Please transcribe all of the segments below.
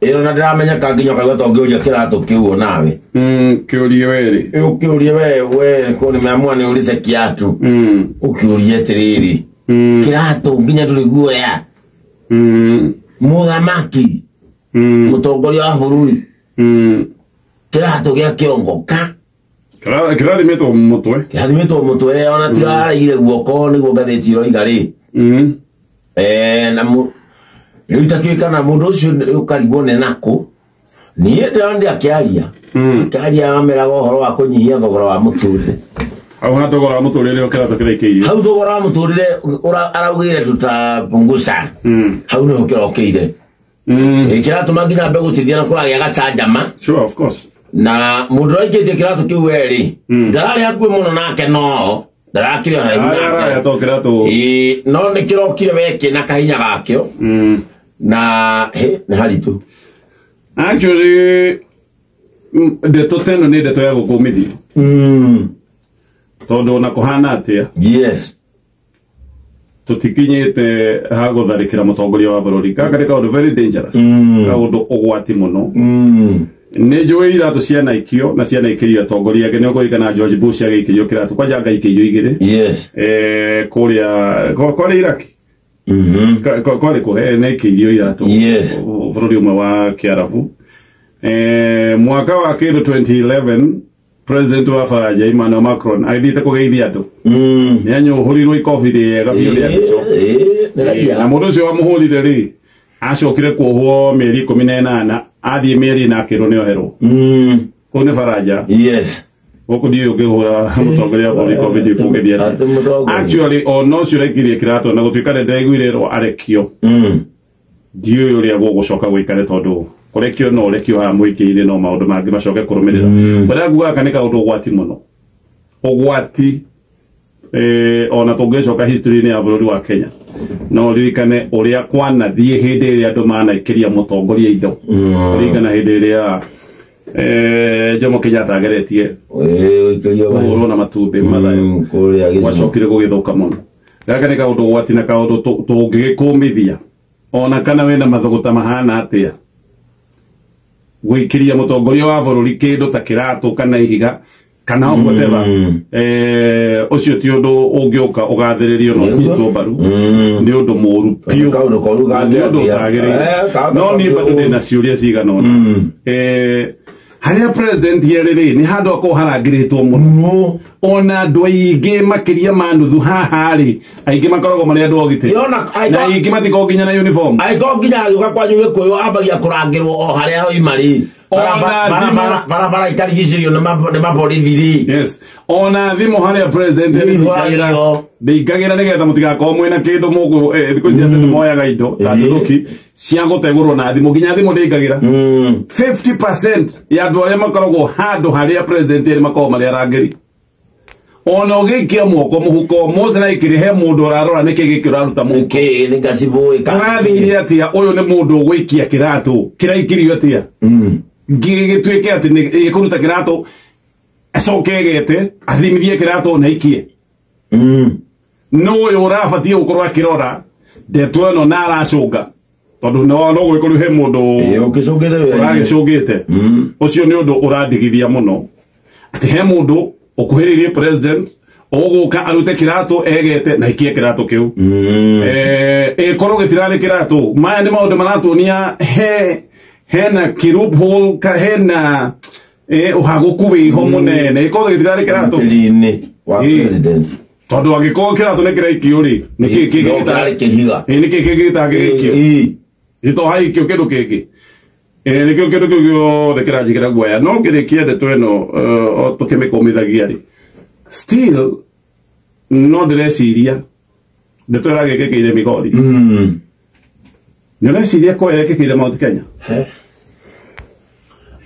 Ĩno na ndĩramenya nginya ũkaigua ta ũngĩũria kĩratũ kĩu nawe. Kĩũrie werĩ. Ũkĩũrie we ko nimeamua niulize kiatu. Ũkĩũrie atĩrĩrĩ. Kĩratũ nginya ndũrĩ guoya. Mũthamaki. Mũtongoria wa bũrũri. Kĩratũ gĩa kĩongo ka. Kĩrathimĩtwo mũtwe. Kĩrathimĩtwo mũtwe ona tiga araigire guoko nĩguo ngathĩti ĩroiga rĩ. Na rĩu itakĩũĩ kana mũndũ ũcio ũkarigwo nĩ nakũ. Niĩ ndĩronire akĩaria. Akĩaria ameraga ũhoro wa kũnyihia thogora wa mũtũrĩre. Hau ha thogora wa mũtũrĩre kĩratũ kĩraikĩirio. Hau thogora wa mũtũrĩre araugire tutapunguza. Hau nĩho kĩrokĩire. Kĩratũma nginya mbe gũtithia na kũragĩa gacanjama. Sure, of course. Na mũndũ ũraikĩtie kĩratũ kĩu werĩ. Ndararĩ hakuhĩ mũno nake no ndarakire haraihu nake. No nĩ kĩrokire weke na kahinya gakĩo. Na he nĩ haritũ. Actually ndeto teno nĩ ndeto ya gũkũmithia. Tondũ ona kũhana atĩa. Yes. Tũtikinyĩte ha gũtharĩkĩra mũtongoria wa bũrũri. Gaka nĩ kaũndũ very dangerous. Kaũndũ ũgwati mũno. Nĩ njũĩ iratũ cianaikio na cianaikĩrio atongoria angĩ. Nĩ ũkũririkana George Bush agĩikĩrio kĩratũ kwanja angaikĩirio igĩrĩ. Yes. Kũrĩa kwarĩ Iraq. Kwarĩ kũ nĩaikĩirio iratũ. Yes. Bũrũri ũmwe wa Kĩarabu. Mwaka wa kĩndũ 2011 President wa Faranja Emmanuel Macron agĩthiĩte kũgeithia andũ. Nĩ anyũhũrirwo ikobi rĩega biũ rĩa mbico. Na mũndũ ũcio wamũhũrire rĩ acokire kuohwo mĩeri 18 athiĩ mĩeri ĩna akĩrwo nĩ oherwo. Kũu nĩ Faranja. Yes. Gũkũ ndiũĩ ũngĩhũra mũtongoria wa bũrũri ikobi ndiũĩ kũgeithia atĩa. Actually ona ũcio ũraikirie kĩratũ na gũtuĩka nĩ ndĩraiguire erwo arekio. Ndiũĩ ũrĩa gũgũcoka gũikare tondũ kũrekio no ũrekio haha mũingĩ-inĩ no maũndũ mangĩ macoke kũrũmĩrĩra. Ũrĩa nguga gaka nĩ kaũndũ ũgwati mũno. Ũgwati ona tũngĩcoka history-inĩ ya bũrũri wa Kenya. No ririkane ũrĩa kwanathiĩ hĩndĩ ĩrĩa andũ manaikĩria mũtongoria indo. Ririkana hĩndĩ ĩrĩa Jomo Kenyatta ageretie kũhũrwo na matumbĩ mathayo. Gwacokire gũgĩthũka mũno. Gaka nĩ kaũndũ ũgwati na kaũndũ tũngĩgĩkũmithia. Ona kana wĩna mathũgũta mahana atĩa. Gwĩkĩria mũtongoria wa bũrũri kĩndũ ta kĩratũ kana ihiga kana whatever. Ũcio ti ũndũ ũngĩũka ũgathĩrĩrio na ũnyitwo mbaru. Nĩ ũndũ mũũru biũ. Nĩ ũndũ ũtagĩrĩire. No niĩ bado ndĩna ciũria cigana ũna. Harĩa president yerĩ rĩ nĩ handũ akorwo harangĩrĩtwo mũno. Ona andũ aingĩ makĩria ma nuthu haha rĩ aingĩ makoragwo marĩ andũ a ũgitĩri. Na aingĩ matikoragwo nginya na uniform. Angĩkorwo nginya agĩũka kwanyu Gĩkũyũ ambagia kũrangĩrwo o harĩa oima rĩ. Barabara itarigicĩrio nĩ maborithi rĩ. Yes. Ona thimũ harĩa president ndĩingagĩra nĩgetha mũtigakorwo mwĩna kĩndũ mũgũ thikũ ici andũ nĩmoyaga indo ta nduthũki cia gũtegũrwo na thimũ nginya thimũ ndĩingagĩra. 50% ya andũ arĩa makoragwo handũ harĩa president erĩ makoragwo marĩ arangĩri. Ona ũgĩikia moko mũhuko Mose na ikĩrĩ he mũndũ ũrarora nĩkĩ gĩkĩ ũraruta mũhuko. Nĩkĩ nĩ ngacibũĩ ka. Ũrathire atĩa ũyũ nĩ mũndũ ũgũikia kĩratũ kĩraikĩrio atĩa. Gĩgĩtuĩke atĩ nĩ ĩkũruta kĩratũ acoke egete athimithie kĩratũ na aikie. No ũyũ ũrabatiĩ gũkorwo akĩrora ndeto ĩno na aracũnga tondũ no gũgĩkorwo he mũndũ ũragĩcũngĩte. Ũcio nĩ ũndũ ũrandigithia mũno atĩ he mũndũ ũkuhĩrĩirie president ũgũka arute kĩratũ egete na aikie kĩratũ kĩu. Ĩkorwo gĩtirarĩ kĩratũ. Maya nĩ maũndũ maratuonia hena kĩ-loophole ka hena ũhagũku wĩho mũnene. Ĩkorwo gĩtirarĩ kĩratũ. Ũgitĩri-inĩ wa president. Tondũ angĩkorwo kĩratũ nĩ kĩraikio rĩ, nĩkĩ kĩngĩ No kĩrarĩ kĩhiga. Nĩkĩ kĩngĩ gĩtangĩgĩikio? Gĩto haikio kĩndũ kĩngĩ. Nĩkĩo kĩndũ kĩu gĩothe kĩranjĩkĩra guoya. No ngĩrĩkia ndeto ĩno o tũkĩmĩkũmithagia rĩ, still no ndĩreciria ndeto ĩragĩkĩkĩire Migori. Nĩ ũreciria ko ĩrekĩkĩire Mount Kenya?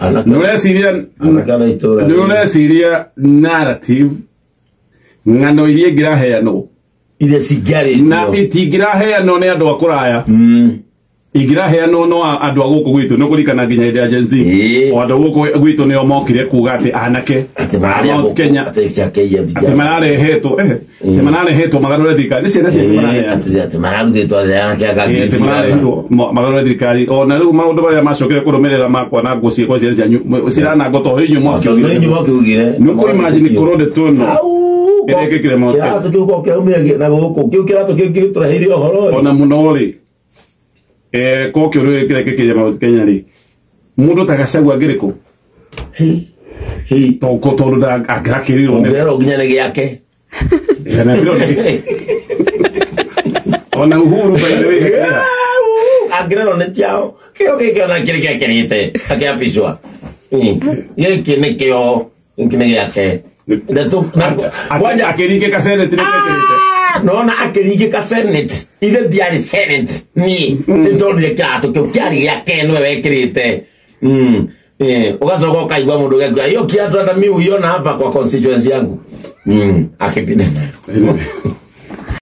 Nĩ ũreciria narrative ng'ano iria ingĩraheanwo iria cingĩarĩtio na itingĩraheanwo nĩ andũ a kũraya. Ingĩraheanwo no andũ a gũkũ gwitũ nĩ kũririkana nginya hĩndĩ ya Gen Z. O andũ a gũkũ gwitũ nĩo mokire kuga atĩ anake atĩ Kenya atĩ mararehetwo atĩ mararehetwo magarũre thirikari nĩ ciana cianyu maraheana atĩ mararutĩtwo anake atĩ mararehirwo magarũre thirikari ona rĩu maũndũ marĩa macokire kũrũmĩrĩra makwa na nguo ciakwa ciana cianyu ciranangwo tondũ inyuĩ mwakiugire nĩ ũkũ imagine korwo ndeto ĩno ĩrekĩkire Mount Kenya kĩratũ kĩu kĩraumire na gũkũ kĩu kĩratũ kĩu gĩtũreheire ũhoro ona mũno rĩ ko kĩũrũ kĩrekĩkire Mount Kenya rĩ mũndũ ta Gachagua angĩrĩ kũ tondũ angĩrakĩrirwo nĩ ũngĩrerwo nginya nĩ gĩake ona Uhuru by the way angĩrerwo nĩ tiao kĩo gĩkĩ ona kĩrĩ gĩakĩrĩte akĩapicwa gĩkĩ nĩkĩo gĩkĩ nĩ gĩake kwanja akĩringĩka senate nĩ gĩakĩrĩte nona akĩringĩka senate ithe ndiarĩ senate niĩ nĩ ndonire kĩratũ kĩu kĩarĩ gĩake nĩwe wekĩrĩte ugacoka ukaigua mundu gekuga hiyo kiatu hata mimi uiona hapa kwa constituency yangu akipita nayo.